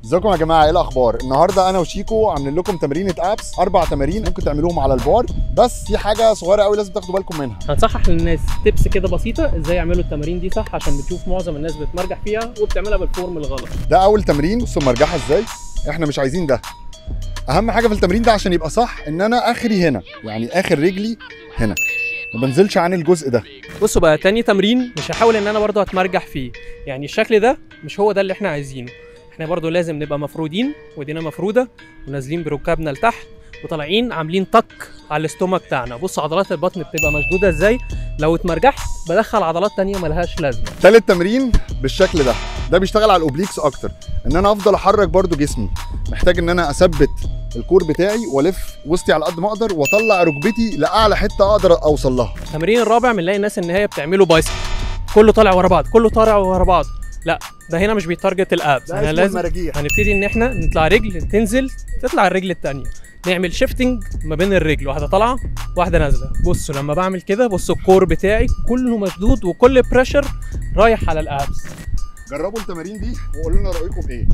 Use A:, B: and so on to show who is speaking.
A: ازيكم يا جماعه؟ ايه الاخبار؟ النهارده انا وشيكو عاملين لكم تمرينه abs، اربع تمارين ممكن تعملوهم على البار، بس في حاجة صغيرة قوي لازم تاخدوا بالكم منها.
B: هنصحح للناس tips كده بسيطة ازاي يعملوا التمارين دي صح، عشان بتشوف معظم الناس بتمرجح فيها وبتعملها بال form الغلط.
A: ده اول تمرين، بصوا المرجحة ازاي، احنا مش عايزين ده. اهم حاجة في التمرين ده عشان يبقى صح ان انا اخري هنا، يعني اخر رجلي هنا، ما بنزلش عن الجزء ده.
B: بصوا بقى، تاني تمرين مش هحاول ان انا برضو اتمرجح فيه، يعني الشكل ده مش هو ده اللي احنا عايزينه. احنا برضو لازم نبقى مفرودين وايدينا مفروده ونازلين بركابنا لتحت وطالعين عاملين tuck على ال stomach بتاعنا. بصوا عضلات البطن بتبقى مشدودة ازاي، لو اتمرجحت بدخل عضلات تانية ملهاش لازمه.
A: تالت تمرين بالشكل ده، ده بيشتغل على ال obliques اكتر، ان انا افضل احرك برضو جسمي، محتاج ان انا اثبت ال core بتاعي والف وسطي على قد ما اقدر واطلع ركبتي لاعلى حتة اقدر اوصل لها.
B: التمرين الرابع بنلاقي الناس ان هي بتعمله bicycle، كله طالع ورا بعض، كله طالع ورا بعض. لا، ده هنا مش بي target ال abs. احنا لازم
A: المراجيح.
B: هنبتدي ان احنا نطلع رجل تنزل، تطلع الرجل الثانية، نعمل shifting ما بين الرجل، واحدة طالعه واحدة نازله. بصوا لما بعمل كده، بصوا ال core بتاعي كله مشدود وكل pressure رايح على ال abs.
A: جربوا التمارين دي وقولوا لنا رايكم ايه.